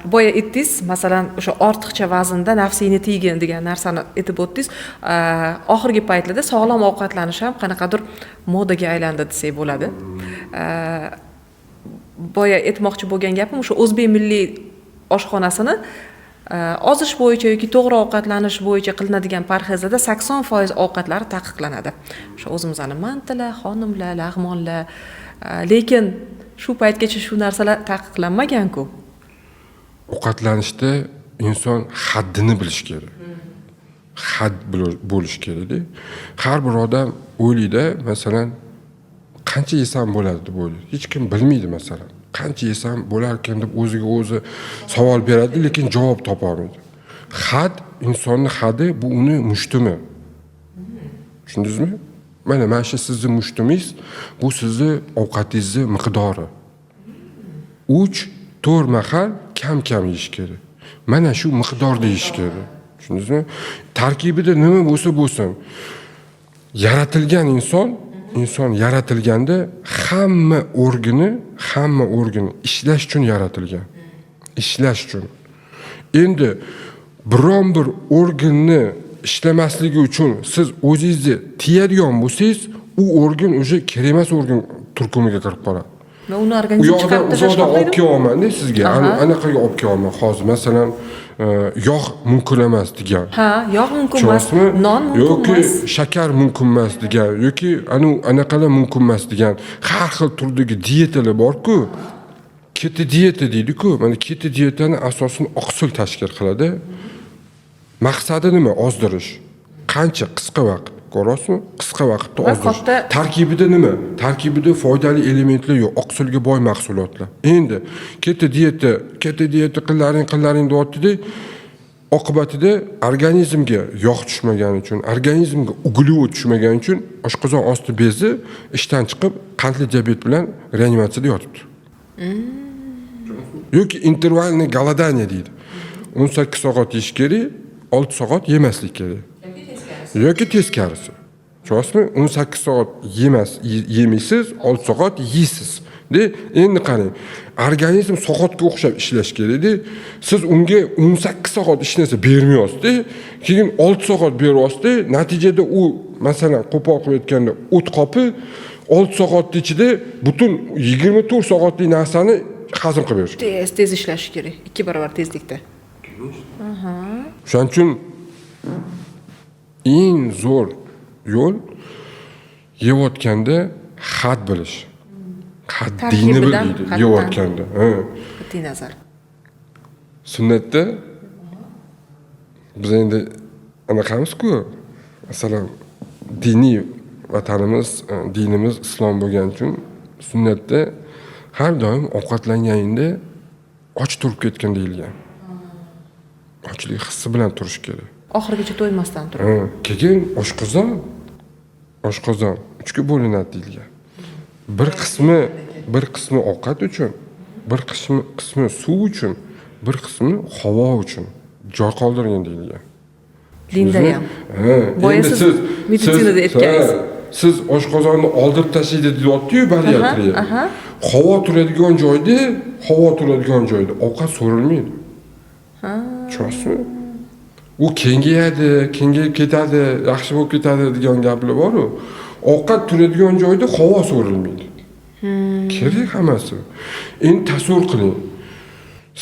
Boya aytdingiz, masalan, o'sha ortiqcha vaznda nafsingni tiygin degan narsani aytib o'tdingiz. Oxirgi paytlarda sog'lom ovqatlanish ham qanaqadir modaga aylandi desak bo'ladi. Boya aytmoqchi bo'lgan gapim, o'sha o'zbek milliy oshxonasini ozish bo'yicha yoki to'g'ri ovqatlanish bo'yicha qilinadigan parhezlarda 80% ovqatlari taqiqlanadi, o'sha o'zimizni mantilar, xonimlar, lag'monlar. Lekin shu paytgacha shu narsalar taqiqlanmaganku. Ovqatlanishda inson haddini bilishi kerak, had bo'lishi kerakda. Har bir odam o'ylaydi, masalan, qancha yesam bo'ladi deb o'ylaydi. Hech kim bilmaydi, masalan, qancha yesam bo'larkan deb o'ziga o'zi savol beradi, lekin javob topolmaydi. Had, insonni hadi bu uni mushtimi, tushundingizmi? Mana shu sizni mushtumingiz, bu sizni ovqatingizni miqdori. 3-4 mahal kam kam yeyish kerak, mana shu miqdorda yeyish kerak, tushundingizmi? Tarkibida nima bo'lsa bo'lsin, yaratilgan inson, inson yaratilganda hamma organi ishlash uchun yaratilgan, ishlash uchun. Endi biron bir organni ishlamasligi uchun siz o'zingizni tiyadigan bo'lsangiz, u organ уже kerak emas organ turkumiga kirib qoladi. Va uni U organizm yoqdan chiqarib tashlash uzoqdan olib xohlaydimi? kelyapmanda sizga. Anaqaga olib kelyapman hozir, masalan, yog' mumkin emas degan. Ha, yog' mumkin emas. Tushunyapsizmi? Non mumkin Yoki emas. shakar mumkin emas degan, yoki anu anaqalar mumkin emas degan har xil turdagi dietalar borku. Keto dieta deydiku. Mana keto dietani asosini oqsil tashkil qiladi. Maqsadi nima? Ozdirish. Qancha qisqa vaqt, ko'ryapsizmi, qisqa vaqtda Va ozdirish. Tarkibida nima? Tarkibida foydali elementlar yo'q, oqsilga boy mahsulotlar. Endi keto dieta qillaring, qillaring deyaptida, oqibatida organizmga yog' tushmagani uchun, organizmga uglevod tushmagani uchun oshqozon osti bezi ishdan chiqib, qandli diabet bilan reanimatsiyada yotibdi. Yoki интервальный голодание deydi, 18 soat yeyish kerak, 6 soat yemaslik kerak, yoki teskarisi, tushunyapsizmi? 18 soat yemas, yemaysiz, 6 soat yeysiz de. Endi qarang, organizm soatga o'xshab ishlash kerakda. Siz unga 18 soat hech narsa bermayapsizda, keyin 6 soat beryapsizda. Natijada u, masalan, qo'pol qilib aytganda, o't qopi 6 soatni ichida butun 24 soatlik narsani hazm qilib berish. Tez tez ishlashi kerak, 2 barobar tezlikda. O'shaning uchun eng zo'r yo'l yeyotganda had bilish, haddingni bil Tarkibidan, deydi haddan. yeyotganda, ha. Qat'iy nazar. Sunnatda biz endi anaqamizku, masalan, diniy vatanimiz, dinimiz islom bo'lgani uchun sunnatda har doim ovqatlanganingda och turib ketgin deyilgan, ochlik hissi bilan turish kerak. Oxirigacha to'ymasdan turib. Ha, keyin oshqozon uchga bo'linadi deyilgan. Bir qismi ovqat uchun, bir qismi suv uchun, bir qismi havo uchun joy qoldirgin deyilgan. Dinda ham. Ha, Boya endi siz siz meditsinada aytganingiz. Ha, siz oshqozonni oldirib tashlaydi deyaptiyu bariatriya. Aha, aha. Havo turadigan joyda ovqat so'rilmaydi. Tushunyapsizmi? U kengayadi, kengayib ketadi, yaxshi bo'lib ketadi degan gaplar boru. Ovqat turadigan joyda havo so'rilmaydi. Kerak hammasi. Endi tasavvur qiling,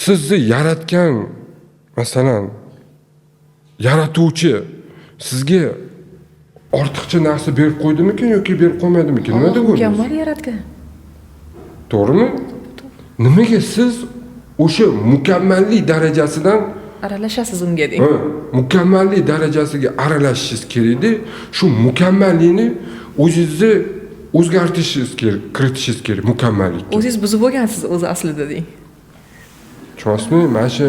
sizni yaratgan, masalan, yaratuvchi sizga ortiqcha narsa berib qo'ydimikin yoki berib qo'ymadimikin, nima deb o'ylaysiz? Mukammal yaratgan. To'g'rimi? Nimaga siz o'sha mukammallik darajasidan aralashasiz unga deng. Ha, mukammallik darajasiga aralashishingiz kerakda. Shu mukammallikni o'zingizni o'zgartirishingiz kerak, kiritishingiz kerak mukammallikka. O'zingiz buzib bo'lgansiz o'zi aslida deng. Tushunyapsizmi? Mana shu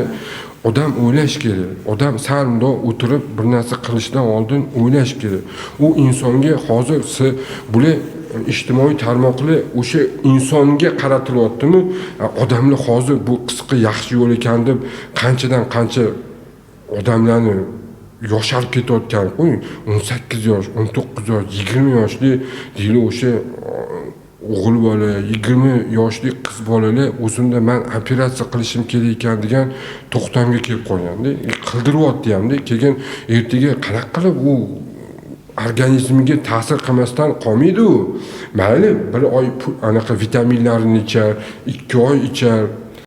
odam o'ylash kerak. Odam sal mundoq o'tirib bir narsa qilishdan oldin o'ylash kerak. U insonga hozir bular ijtimoiy tarmoqlar o'sha insonga qaratilyaptimi? Odamlar hozir bu qisqa yaxshi yo'l ekan deb qanchadan qancha odamlarni yosharib ketayotgan, qo'ying, 18 yosh, 19 yosh, 20 yoshli deylik, o'sha. O'g'il bola, 20 yoshli qiz bolalar o'zimda man operatsiya qilishim kerak ekan degan to'xtamga kelib qolganda, qildiryapti hamda keyin ertaga qanaqa qilib u organizmiga ta'sir qilmasdan qolmaydi u. Mayli, bir oy anaqa vitaminlarini ichar, 2 oy ichar.